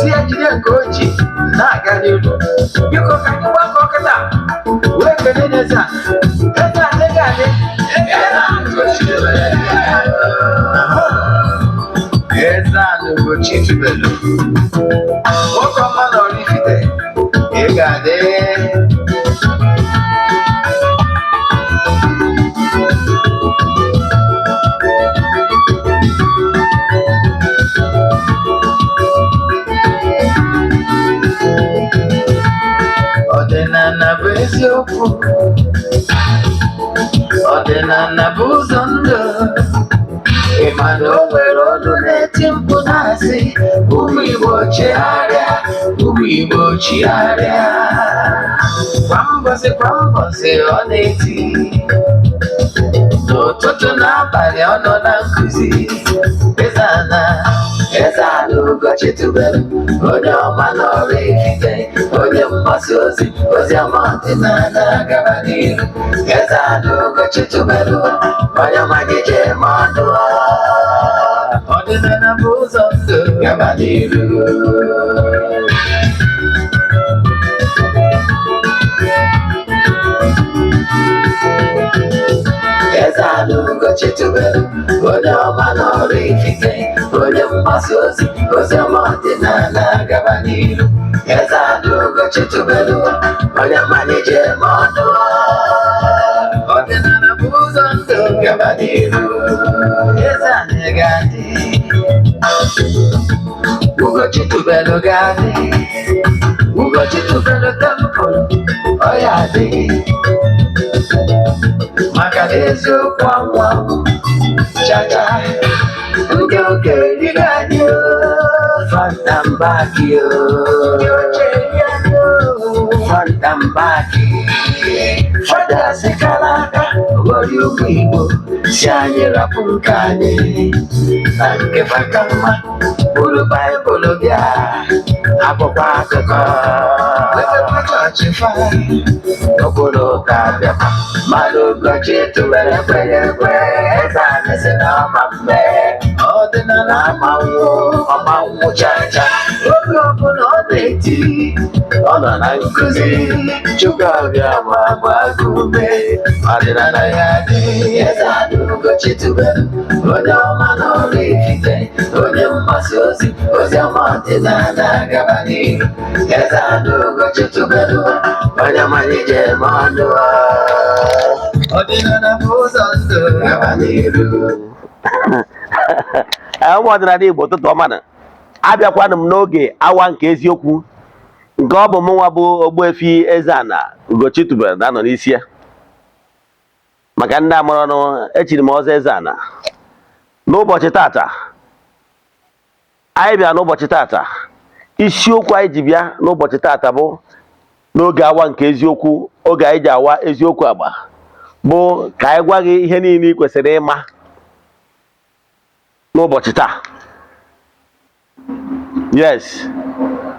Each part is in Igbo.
Si ya jide nke o ji na-aga n'ihu. Biko, ka anyị gbakọ kịta wee kelee n'eze a. Eze a ga-adị. Eze a n'Ugochi tubelu, nwoke ọma na Oraifite, ị ga-adị. Ọdịnala bụ eziokwu, ọdịnala bụ ụzọ ndụ. Ị ma na o nwere olu na-eti mkpu na-asị, "Ụmụ Igbo, chigharịa, ụmụ Igbo, chigharịa." Kwa mbọsị kwa mbọsị ọ na-eti, n'ụtụtụ n'abalị ọ nọ na nkụzi. Eze ana, eze ana Ugochi tubelu, onye ọma na Oraifite, onye mgbasa ozi ozi ọma ọdịnala, gaba n'ihu. Eze ana Ugochi tubelu, onye ọma gị ji eme ọnụ. Ọdịnala bụ ụzọ ndụ, gaba n'ihu. Eze ana Ugochi tubelu, onye ọma na Oraifite, onye mgbasa ozi ozi ọma ọdịnala, gaba n'ihu. Eze ana Ugochi tubelu, onye mmanya ji eme ọnụ. Ọdịnala bụ ụzọ ndụ, gaba n'ihu. Eze ana ga-adị, Ugochi tubelu ga-adị, Ugochi tubelu temple ọ ya adị, maka na eziokwu anwụ anwụ chacha. Ndị okenye erigo anyị o, front and back o. Ndị ochie eri anyị o, front and back. Fathers kara aka ghọrọ ụmụ Igbo, si anyị rapụ nke anyị na nke faka mma, buru Baịbụl bịa, akwụkwọ akụkọ wepekwa chọọchị fa okporo ụka bịakwa. Mmadụ Ugochi tụwere ekweghị ekwe, eze anyị si na ọma mme, ọdịnala amanwụ ọmanwụ chacha. Oge ọbụla ọ na-eti, ọ nọ na nkụzi. Chukwu abịa ma gbaa gị ume, ọdịnala ya dị. Eze anyị Ugochi tubelu, onye ọma na Oraifite, onye mgbasa ozi ozi ọma ọdịnala, gaba n'ihu. Eze anyị Ugochi tubelu, onye mmanya ije eme ọnụ. Ọdịnala bụ ụzọ ndụ, gaba n'ihu. Ụmụ ọdịnala Igbo, ụtụtụ ọma. Na abịakwanụ m n'oge awa nke eziokwu, nke ọ bụ mụ nwa bụ Ogbuefi Eze-Ana Ugochi tubelu na-anọ n'isi ya. Maka ndị amụrụ ọnụ, echiri m ọzọ Eze-Ana. N'ụbọchị tata anyị bịa, n'ụbọchị tata, isiokwu anyị ji bịa n'ụbọchị tata bụ n'oge awa nke eziokwu, oge anyị ji awa eziokwu agba, bụ ka anyị gwa gị ihe niile ị kwesịrị ịma n'ụbọchị taa. Yes,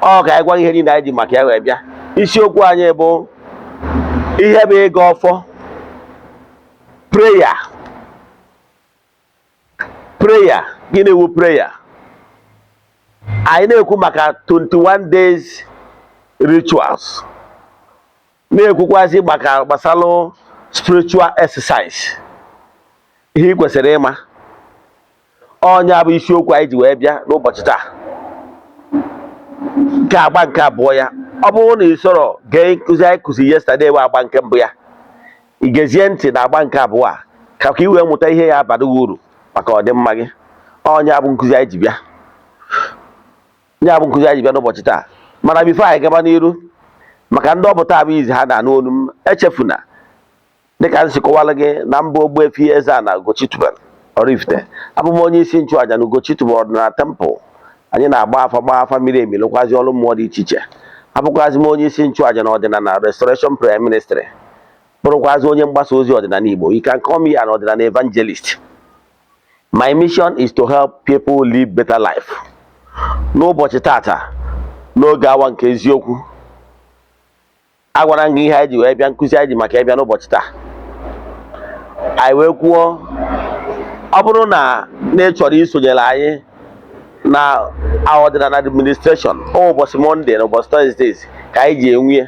ọ ka anyị gwa gị ihe niile anyị ji maka ya wee bịa. Isiokwu anyị bụ ihe bụ ịgọ ọfọ, prayer. Prayer, gịnị wu prayer? Anyị na-ekwu maka 21 days rituals, na-ekwukwazi maka gbasalụ spiritual exercise, ihe ị kwesịrị ịma. Ọnya bụ isiokwu anyị ji wee bịa n'ụbọchị taa, nke agba nke abụọ ya. Ọ bụrụ na ị sọrọ gee nkụzi anyị kụzi yesterday bụ agba nke mbụ ya, ị gezie ntị na agba nke abụọ a ka ị wee mụta ihe ya abara gị uru maka ọdịmma gị. Ọnya bụ nkụzi anyị ji bịa, ya bụ nkụzi anyị ji bịa n'ụbọchị taa. Mana before anyị gaba n'iru, maka ndị ọbụ taa bụ izi ha na-anụ olu m, echefuna, dịka m si kọwara gị na mba, Ogbuefi Eze-Ana Ugochi tubelu Oraifite, abụ m onye isi nchụaja na Ugochi tubelu ọdịnala temple. Anyị na-agba afa, gbaa afa miri emi, lụkwazi ọrụ mmụọ dị iche iche. Abụkwazi m onye isi nchụaja na ọdịnala Restoration Prayer Ministry, bụrụkwazi onye mgbasa ozi ọdịnala Igbo. You can call me an ọdịnala evangelist. My mission is to help people live better life. N'ụbọchị tata, n'oge awa nke eziokwu, agwara m gị ihe anyị ji wee bịa, nkụzi anyị ji maka ịbịa n'ụbọchị taa. Anyị wee kwuo, ọ bụrụ na ị chọrọ isonyere anyị na Ọdịnala administration, ọ ụbọchị Monday na ụbọchị Thursdays ka anyị ji enwe.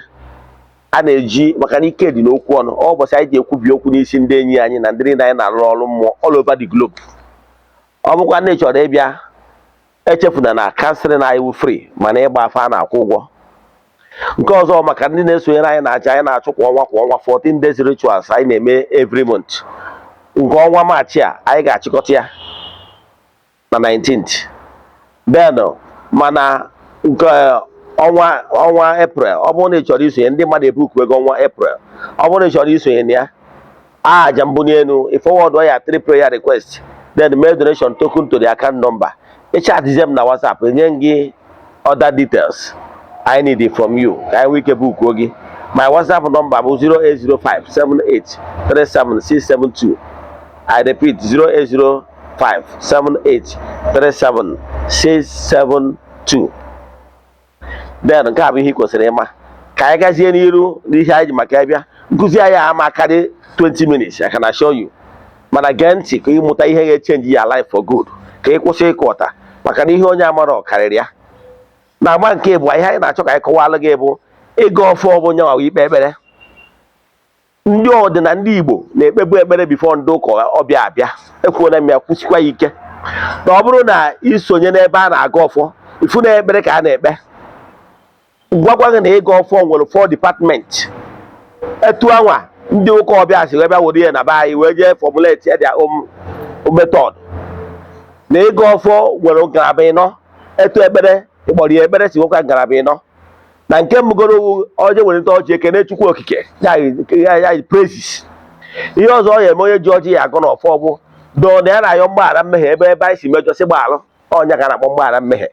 A na-eji maka na ike dị n'okwu ọnụ. Ọ ụbọchị anyị ji ekwubi okwu n'isi ndị enyi anyị na ndị niile anyị na-arụ ọrụ mmụọ all over the globe. Ọ bụkwa ndị chọrọ ịbịa, echefuna na counseling anyị wụ free, mana ịgba afa a na-akwụ ụgwọ. Nke ọzọ, maka ndị na-esonyere anyị na aja anyị na-achụ kwa ọnwa kwa ọnwa, 14 days rituals anyị na-eme every month. Nke ọnwa Maachị a, anyị ga-achịkọta ya na 19th. Then mana nke ọnwa April, ọ bụrụ na ị chọrọ isonye, ndị mmadụ ebuku ego ọnwa April. Ọ bụrụ na ị chọrọ isonye na ya, aja mbunye elu, ị forward ya three prayer request, then make donation token to the account number. Ịchatizie m na WhatsApp, enye m gị other details I need from you ka anyị nwee ike bukuo gị. My WhatsApp number bụ 08057837672. I repeat, 08057837672. Then nke a bụ ihe ị kwesịrị ịma. Ka anyị gazie n'iru n'ihe anyị ji maka ịbịa. Nkụzi anyị ama karị 20 minutes, I can assure you, mana gee ntị ka ịmụta ihe ga-echange ya life for good, ka ị kwụsị ịkụ ọta, maka na ihe onye amara karịrị ya. Na agba nke bụ ihe anyị na-achọ ka anyị kọwalụ gị bụ ịga ọfọ, bụ nyanwa ikpe ekpere. Ndị ọdịna ndị Igbo na-ekpebu ekpere before ndị ụka ọbịa abịa. Ekwuola m ya, kwụsịkwa ya ike na ọ bụrụ na isonye n'ebe a na-aga ọfọ, ifu na ekpere ka a na-ekpe. Gwakwa gị na ịga ọfọ nwere four department. Etu anwa ndị ụka ọbịa si wee bịa were ihe na be anyị wee jee formulate ya their own method, na ịga ọfọ nwere ngalaba ịnọ, etu ekpere ịkpọrọ ya ekpere si nwekwa ngalaba ịnọ. Na nke mbụgoro, oje were nta ọjị, ekene Chukwu Okike ya, praises. Ihe ọzọ ọ ya eme, onye ji ọjị ya agụ n'ọfọ, bụ dọọ na ya na-ayọ mgbaghara mmehie ebe anyị si mejọsị, gbaalụ ọnya ka a na-akpọ mgbaghara mmehie.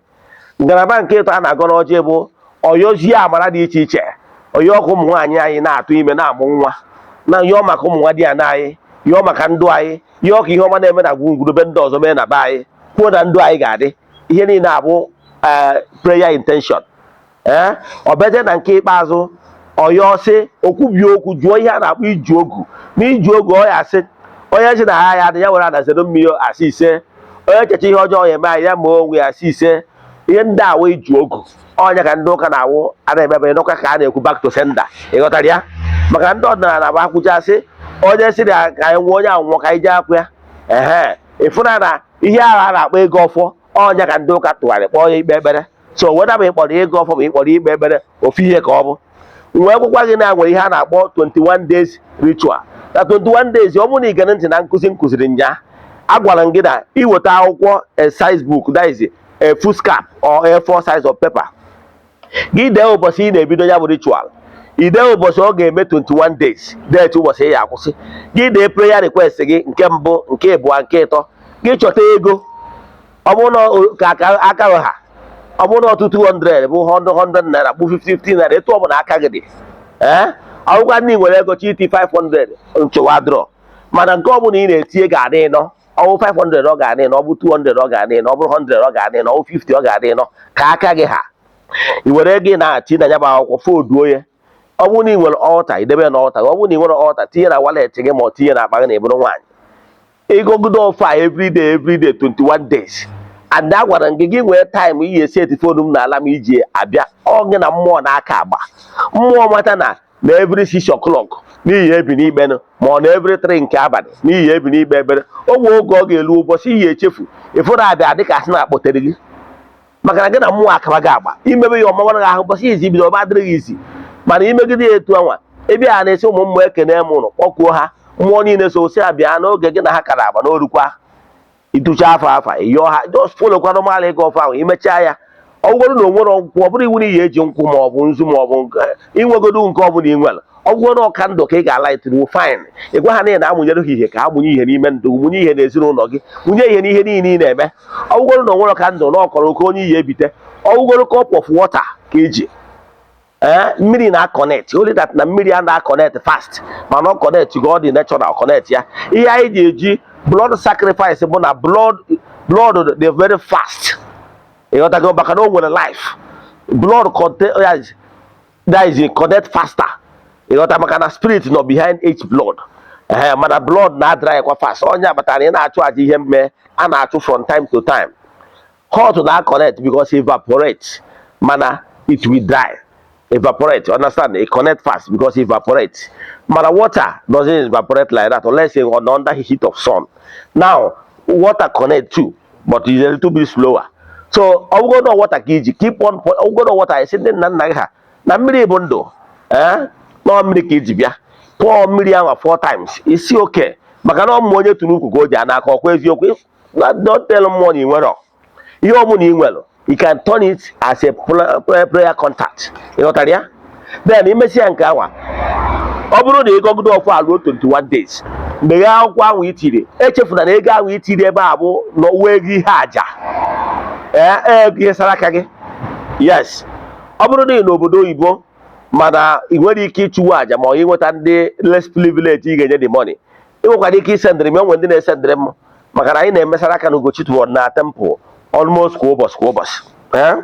Ngalaba nke ịtọ a na-agọ n'ọjị bụ ọyọzie amara dị iche iche, ọyọ ọkụ ụmụ nwaanyị anyị na-atụ ime, na-amụ nwa, na yọọ maka ụmụ nwa di ya na anyị, yọọ maka ndụ anyị, yọọ ka ihe ọma na-eme na ngwurube ndị ọzọ mee na be anyị, kwuo na ndụ anyị ga-adị. Ihe niile abụ prayer intention. Ee, ọ bịazie na nke ikpeazụ, ọyọ sị okwubie okwu, jụọ ihe a na-akpọ iju ogu. Na iju ogu, ọ ya asị onye si na agha ya adị ya were anazere mmiri asị ise, onye echecha ihe ọjọọ ya eme anyị, ya ma onwe ya asị ise. Ihe ndị a wee iju ogu. Ọnya ka ndị ụka na-awụ a na-emebe n'ụka ka a na-ekwu back to sender. Ịghọtara ya? Maka ndị ọdịnala na-abụ akwụchasị, onye sị na ka anyị nwụọ, onye anwụọ, ka anyị jee akwụ ya. Ehe, ịfụna na ihe ahụ a na-akpọ ego ọfọ, ọnya ka ndị ụka tụgharị kpọọ ya ikpe ekpere. So weda ma ịkpọrọ ego ọfọ ma ịkpọrọ ikpe ekpere, ofu ihe ka ọ bụ. Wee gwụkwa gị na nwere ihe a na-akpọ 21 days ritual. Na 21 days, ọ bụrụ na ị gere ntị na nkụzi m kụziri nya, agwara m gị na iweta akwụkwọ, a size book, that is a foolscap or A4 size of paper, gị dee ụbọchị ị na-ebido ya bụ ritual, ị dee ụbọchị ọ ga-eme 21 days, date ụbọchị ị ya akwụsị, gị dee prayer request gị, nke mbụ, nke ịbụọ, nke ịtọ. Gị chọta ego, ọ bụrụ na ka aka ha, ọ bụrụ na ọtụtụ 100 bụ 100 100 naira, bụ 50 50 naira, etu ọ bụla aka gị dị. Ee, ọgwụkwa ndị nwere ego chi iti 500, nchụwa drọ. Mana nke ọbụla ị na-etinye ga-adị ịnọ. Ọ bụ 500, ọ ga-adị ịnọ. Ọ bụ 200, ọ ga-adị ịnọ. Ọ bụrụ 100, ọ ga-adị ịnọ. Ọ bụ 50, ọ ga-adị ịnọ. Ka aka gị ha, i were ego ị na-ati na ya bụ akwụkwọ, folduo ya. Ọ bụrụ na ị nwere altar, idebe na altar. Ọ bụrụ na ị nwere altar, tinye na wallet gị, ma ọ tinye na akpa gị na ịbụrụ nwaanyị. Ịgọgide ofe a everyday, everyday, 21 days. And a gwara m gị, gị nwee time iyi eseti phone m n'ala m iji abịa. Ọ gị na mmụọ na-aka agba mmụọ mata na every 6 o'clock n'ihi ebi n'ikpe nụ, ma ọ na every 3 nke abalị n'ihi ebi n'ikpe ekpere. O nwee oge ọ ga-elu, ụbọchị iyi echefu, ịfụ na-abịa dịka asị na-akpọtere gị, maka na gị na mmụọ akaba gị agba. Imebe ya ọmawara gị ahụ, ụbọchị izi ibido ọba adịrị gị izi, mana imegide ya etu anwa ebe a na-esi ụmụ mmụọ ekene m ụnụ, kpọkuo ha, mmụọ niile so si abịa n'oge gị na ha kara agba n'orukwa ịtụcha afa afa ịyọọ ha. Just followkwa normal ịga ọfọ ahụ. Imechaa ya, ọ bụrụ na o nwere nkwụ, ọ bụrụ iwu na iyi eji nkwụ ma ọ bụ nzu ma ọ bụ inwegodo nke ọbụla ị nwere, ọ bụrụ na ọka ndụ ka ị ga-alaịtịrị, fine. Ị gwa ha na ị na-amụnyere ha ihe, ka ha mụnye ihe n'ime ndụ, mụnye ihe n'ezinụlọ gị, mụnye ihe n'ihe niile ị na-eme. Ọ bụgoro na o nwere ọka ndụ na ọkọrọ oke onye iyi ebite, ọ bụgoro cup of water ka iji. Ee, mmiri na-aconnect, only that na mmiri a na-aconnect fast, mana ọ connect go, ọ dị natural connect ya. Ihe anyị ji eji blood sacrifice bụ na blood dị very fast, ịghọtago? Maka na o nwere life. Blood contain, that is, connect faster, ịghọta? Maka na spirit nọ behind each blood. Ee, mana blood na-adry kwa fast. Onye abatara ị na-achụ aja ihe mme a na-achụ from time to time. Hot na connect because evaporate, mana it will dry. Evaporate, understand? It connect fast because evaporate, mana water doesn't evaporate like that unless it's on under heat of sun. Now water connect too, but it's a little bit slower. So ọ bụgodo na water ka iji keep on, ọ bụgodo water, esi ndị nna nna gị ha na mmiri bụ ndụ, ee, nọọ mmiri ka iji bịa pụọ mmiri ahụ four times isi oke, maka na ọmụ onye tụrụ ukwu ka o ji anaka ọkwa eziokwu. Don't tell mmụọ na ị nwere ihe ọbụla ị nwere. You can turn it as a prayer contact. Ị ghọtara ya? Then imesịa nke anwa, ọ bụrụ na ịgọgide ọfọ a ruo 21 days, meghee akwụkwọ ahụ itiri. Echefuna na ego ahụ itiri ebe a bụ n'ọwa ego ihe aja, ee, ego ihe sara aka gị. Yes, ọ bụrụ na ị n'obodo oyibo mana ị nwere ike ịchụwa aja ma ọ ịnweta ndị less privilege ị ga-enye the money, ị nwekwara ike isendịrị m. Enwe ndị na-esendịrị m, maka na anyị na-emesara aka na Ugochi tụwọrọ na temple almost kwa ụbọchị kwa ụbọchị. Ee,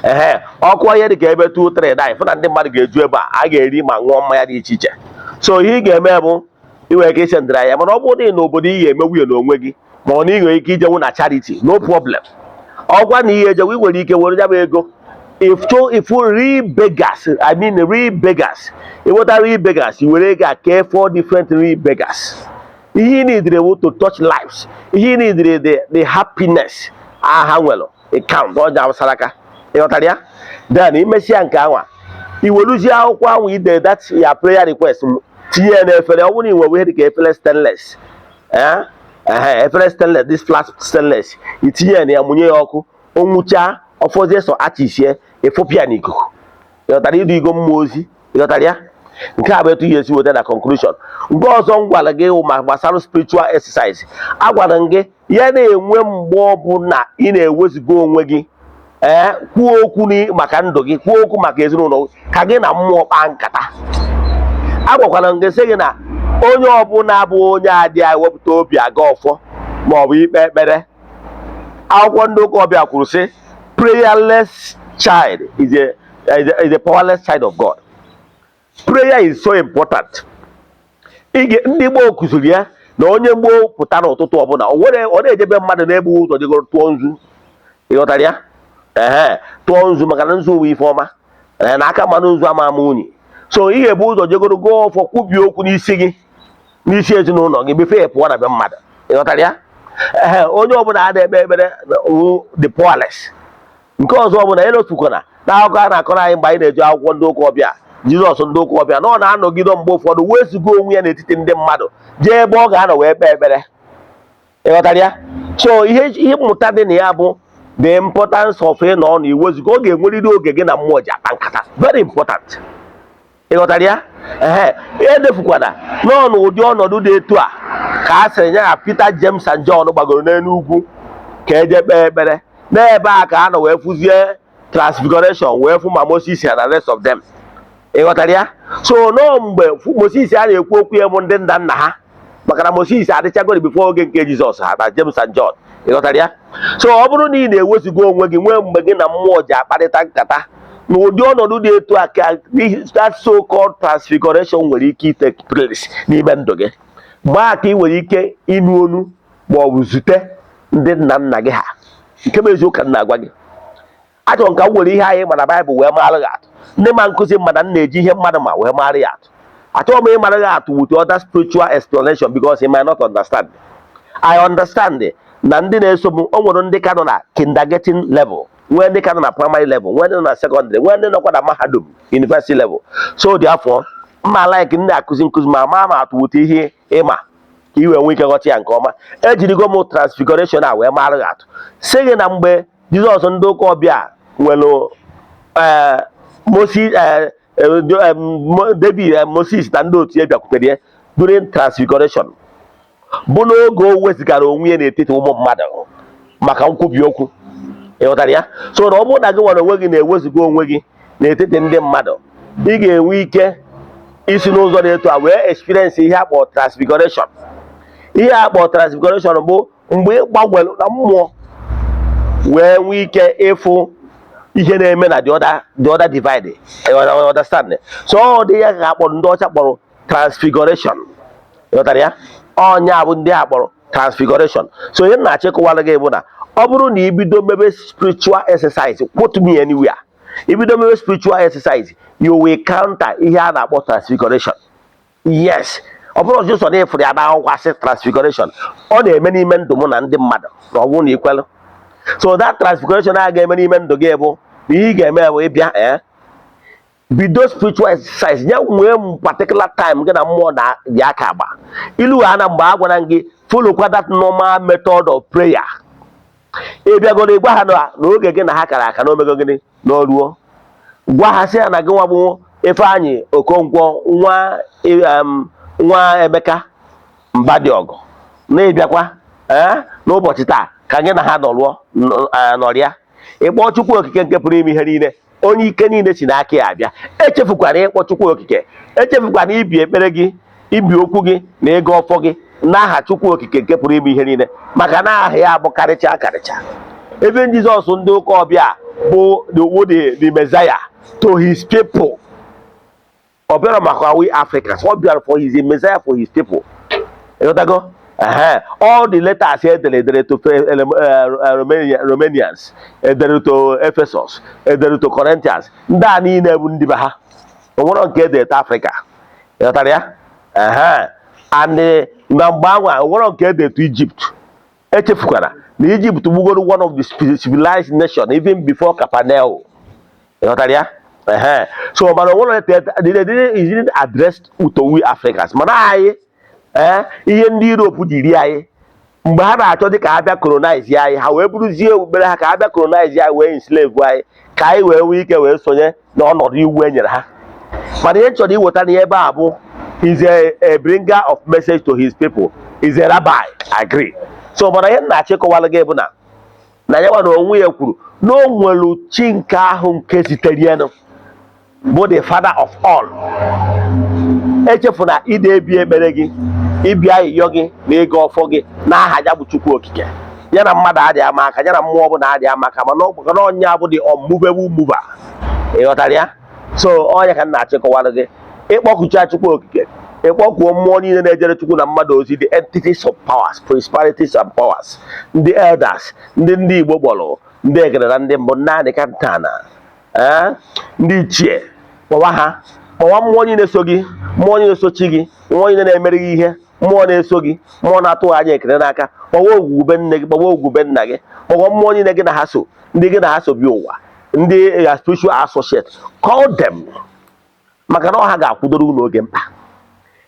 ehe, ọkụ ihe dị ka ebe 2 3 9, fụ na ndị mmadụ ga-eju ebe a, a ga-eri ma ṅụọ mmanya dị iche iche. So ihe ị ga-eme bụ ị nwere ike isendịrị ya, mana ọ bụrụ na ị n'obodo ị ga-emewu ya n'onwe gị, ma ọ na ị nwere ike ijenwu na charity, no problem. Ọgwa na ihe ejewu, ị nwere ike were ya bụ ego if to if real beggars, I mean real beggars, ịnweta real beggars, i were ego a kee four different real beggars. Ihe ị nidere wụ to touch lives. Ihe ị nidere, the happiness aha nwere account ọja awụsara aka. Ịghọtara ya? Then imesịa nke anwa, i weluzie akwụkwọ ahụ ide that ya prayer request, tinye ya n'efere. Ọ bụrụ na ị nwere ihe dịka efere stainless, eh, ehe, efere stainless, this flat stainless, itinye ya na ya, mụnye ya ọkụ, o nwụchaa, ọfọzie sọ achisie, efopịa n'ikuku. Ịghọtara? Ịdụ igo mmụọ ozi. Ịghọtara ya? Nke a bụ etu ihe esi weta na conclusion. Nke ọzọ m gwara gị wụ ma gbasara spiritual exercise. Agwara m gị ya na-enwe mgbe ọbụla ị na-ewezuga onwe gị, ee, kwuo okwu maka ndụ gị, kwuo okwu maka ezinụlọ gị, ka gị na mmụọ kpaa nkata. Agwakwara m gị sị gị na onye ọbụla bụ onye adịghị ewepụta obi aga ọfọ ma ọ bụ ikpe ekpere, akwụkwọ ndị ụka ọbịa kwuru sị, "Prayerless child is a powerless child of God." Prayer is so important. Ige ndị gboo kụziri ya na onye gboo pụta n'ụtụtụ ọbụla, o nwere ọ na-ejebe mmadụ na-egbu ụzọ jegoro tụọ nzu. Ịghọtara ya? Ehe, tụọ nzu, maka na nzu bụ ife ọma. Ee, na aka mmanụ nzu ama ama unyi. So ị ga-ebu ụzọ jegoro gụọ ọfọ, kwubie okwu n'isi gị, n'isi ezinụlọ gị, before ị pụọ na be mmadụ. Ịghọtara ya? Ehe, onye ọbụla a na-ekpe ekpere wụ the powerless. Nke ọzọ ọbụla elofukwana na akụkọ a na-akọrọ anyị mgbe anyị na-eji akwụkwọ ndị ụka ọbịa, Jizọs ndị ụka ọbịa, na ọ na-anọgide mgbe ụfọdụ wezuga onwe ya n'etiti ndị mmadụ, jee ebe ọ ga-anọ wee kpee ekpere. Ịghọtara ya? So ihe mmụta dị na ya bụ the importance of ịnọ na iwezuga. Ọ ga-enwerịrị oge gị na mmụọ ji akpa nkata, very important. Ịghọtara ya? Ehe, edefukwana nọọ n'ụdị ọnọdụ dị etu a ka a sịrị ya na Peter, James and John gbagoro n'elu ugwu ka eje kpee ekpere. N'ebe a ka a nọ wee fụzie transfiguration, wee fụ ma Moses and the rest of them. Ịghọtara ya? So nọọ mgbe Moses a na-ekwu okwu ya bụ ndị nna nna ha, maka na Moses adịchagoro before oge nke Jizọs ha na James and John. Ịghọtara ya? So ọ bụrụ na ị na-ewezuga onwe gị, nwee mgbe gị na mmụọ ji akparịta nkata, n'ụdị ọnọdụ dị etu a ka that so called transfiguration nwere ike take place n'ime ndụ gị. Mgbe a ka ị nwere ike ịnụ onu ma ọ bụ zute ndị nna nna gị ha. Nke bụ eziokwu ka m na-agwa gị. Achọrọ m ka m were ihe anyị ma na Baịbụl wee mara gị atụ. Ndị ma nkụzi mmadụ m na-eji ihe mmadụ ma wee mara ya atụ. Achọghị m ịmara gị atụ with other spiritual explanation because you might not understand. I understand na ndị na-eso m, o nwere ndị ka nọ na kindergarten level, nwee ndị ka nọ na primary level, nwee ndị nọ na secondary, nwee ndị nọkwa na mahadum, university level. So therefore mma like ndị akụzi nkụzi ma ma atụ wute ihe ịma ka i wee nwee ike ghọta ya nke ọma. Ejirigo m transfiguration a wee mara gị atụ, sị gị na mgbe Jizọs ndị ụka ọbịa nwere, ee, Moses, ee, David, Moses na ndị otu ya bịakwutere ya during transfiguration, bụ n'oge o wezigara onwe ya n'etiti ụmụ mmadụ maka nkwubi okwu. Ịghọtara ya? So na ọ bụrụ na gị nwere onwe gị na-eweziga onwe gị n'etiti ndị mmadụ, ị ga-enwe ike isi n'ụzọ dị etu a wee experience ihe a kpọrọ transfiguration. Ihe a kpọrọ transfiguration bụ mgbe ị gbanwere na mmụọ wee nwee ike ịfụ ihe na-eme na the other divide. You understand? So ọ dị ya ka akpọrọ, ndị ọcha kpọrọ transfiguration. Ịghọtara ya? Ọnya bụ ndị a kpọrọ transfiguration. So ihe m na-achịkọwara gị bụ na Ọ bụrụ na ibido mebe spiritual exercise, quote me anywhere, ibido mebe spiritual exercise, you will counter ihe a na-akpọ transfiguration. Yes, ọ bụrụ ọzọ na ịfụrụ ya n'akwụkwọ asị transfiguration, ọ na-eme n'ime ndụ mụ na ndị mmadụ na ọ bụrụ na ikwelụ. So that transfiguration a ga-eme n'ime ndụ gị bụ na ihe ị ga-eme bụ ịbịa bido spiritual exercise ya, nwee particular time gị na mmụọ na dị aka agba ilu ha na mgbe a gwara gị followkwa that normal method of prayer. Ị bịagoro ịgwa ha na n'oge gị na ha kara aka na omego gịnị na oruo, gwa ha sị ya na gị nwa bụ Ifeanyị Okonkwo, nwa Emeka Mbadiọgụ, na ịbịakwa n'ụbọchị taa ka gị na ha nọrụọ nọrịa. Ịkpọ Chukwu Okike nke pụrụ ime ihe niile, onye ike niile si n'aka ya abịa. Echefukwara ịkpọ Chukwu Okike, echefukwara ibi ekpere gị, ibi okwu gị na ịga ọfọ gị n'aha Chukwu Okike nke pụrụ ime ihe niile, maka na aha ya bụ karịcha karịcha. Ebe Jizọs ndị ụka ọbịa bụ the Messiah to his people, ọ bịara maka we Africans, ọ bịara for his Messiah for his people. Ịghọtago? Ehe, all the letters edere edere to Romanians, edere to Ephesus, edere to Corinthians, ndị a niile bụ ndị be ha. O nwere nke edere to Africa? Ịghọtara ya? Ehe, and na mgbe anwa o nwere nke edere to Egypt. Echefukwara na Egypt gbugoro one of the civilized nation even before Capernaum. Ịghọtara ya? Ehe, so mana o nwere they didn't address to we Africans, mana anyị ihe ndị Europe ji rie anyị mgbe ha na-achọ dị ka ha bịa colonize anyị, ha wee buruzie okpukpere ha ka ha bịa colonize anyị, wee enslave anyị, ka anyị wee nwee ike wee sonye n'ọnọdụ iwu e nyere ha. Mana ihe m chọrọ iweta n'ihe ebe a bụ he's a bringer of message to his people, is a rabbi, agree. So mana ihe m na-achọ ịkọwara gị bụ na ya nwa na onwe ya kwuru na o nwere chi nke ahụ nke zitere ya nụ, bụ the father of all. Echefuna ide ebi ekpere gị, ịbịa ịyọ gị na ịga ọfọ gị n'aha ya bụ Chukwu Okike. Ya na mmadụ adịghị ama aka, ya na mmụọ ọbụla adịghị ama aka, mana ọ bụ na ọnya bụ the unmovable mover. Ị ghọtara ya? So ọnya ka m na-achọ ịkọwara gị. Ịkpọkucha Chukwu Okike, ịkpọkuo mmụọ niile na-ejere Chukwu na mmadụ ozi, the entities of powers, principalities and powers, ndị elders, ndị Igbo kpọrọ ndị egede na ndị mbụ naanị ka ntana, ee, ndị ichie, kpọwa ha, kpọwa mmụọ niile so gị, mmụọ niile so chi gị, mmụọ niile na-emere gị ihe, mmụọ na-eso gị, mmụọ na-atụghị anya ekele n'aka. Kpọwa ogwugbe nne gị, kpọwa ogwugbe nna gị, kpọwa mmụọ niile gị na ha so, ndị gị na ha so bi ụwa, ndị ya spiritual associate. Call them, maka na ọha ga-akwụdoro unu oge mkpa.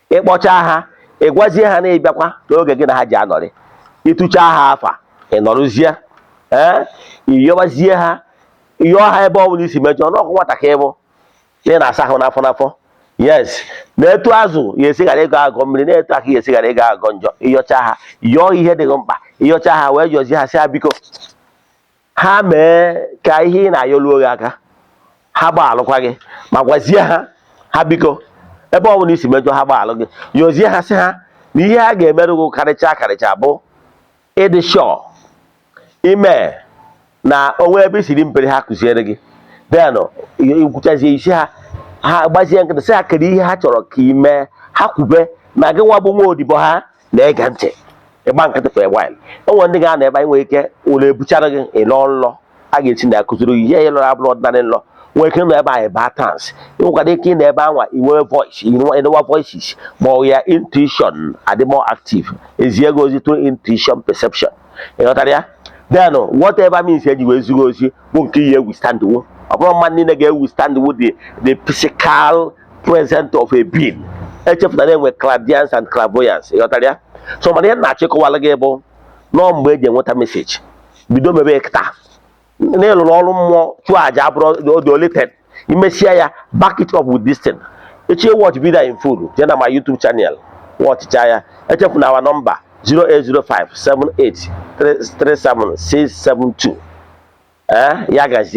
Ịkpọcha ha, ịgwazie ha na ịbịakwa n'oge gị na ha ji anọrị. Ịtụcha ha afa, ị nọrụzie, ee, ịyọbazie ha, yọọ ha ebe ọ bụla isi mejọọ n'ọkụ nwatakịrị bụ na ị na-asa ahụ n'afọ n'afọ. Yes, na etu azụ ya esi ghara ịgọ agọ mmiri, na etu aka ya esi ghara ịgọ agọ njọ. Ịyọcha ha, yọọ ihe dị gị mkpa, ịyọcha ha wee yọzie ha, sị ha biko ha mee ka ihe ị na-ayọluo gị aka, ha gbaalụkwa gị, ma gwazie ha, ha biko, ebe ọ bụla isi mejọ, ha gbaalụ gị. Yọzie ha, sị ha na ihe ha ga-emerụ gị karịcha karịcha bụ ịdị sure ime na onwe ebe isiri mpere ha kụziere gị. Then ikwuchazie isi ha, ha gbazie nkịtị, sị ha kedu ihe ha chọrọ ka ị mee. Ha kwube na gị nwa bụ nwa odibo ha na-ege ntị. Ịgba nkịtị for a while, enwere ndị ga-anọ ebe anyị nwere ike ụlọ ebuchara gị ịlọ nlọ a ga-esi na akụziri gị ihe ịlọrọ abụrụ ọdịnala nlọ. Nwere ike ịnọ ebe ahụ baa trance. Ị nwekwara ike ịnọ ebe anwa inwe voice, ịnụwa voices, ma ọ ya intuition adị more active, ezie gị ozi through intuition, perception. Ị ghọtara ya? Then whatever means eji wee zigo ozi bụ nke ihe withstand wo, ọ bụrụ mmadụ niile ga-withstand wo the physical presence of a being. Echefuna na enwe clairvoyance and clairvoyance. Ị ghọtara ya? So mana ihe m na-achịkọwala gị bụ nọọ mgbe eji enweta message, bido mebe kịta n'ịlụrụ ọrụ mmụọ, chụọ aja abụrụ the only thing. Imesia ya, back it up with this thing. Echi watch video in full, jee na my YouTube channel, watchcha ya. Echefuna our number, 0805 78 37672. Ee, ya gazie.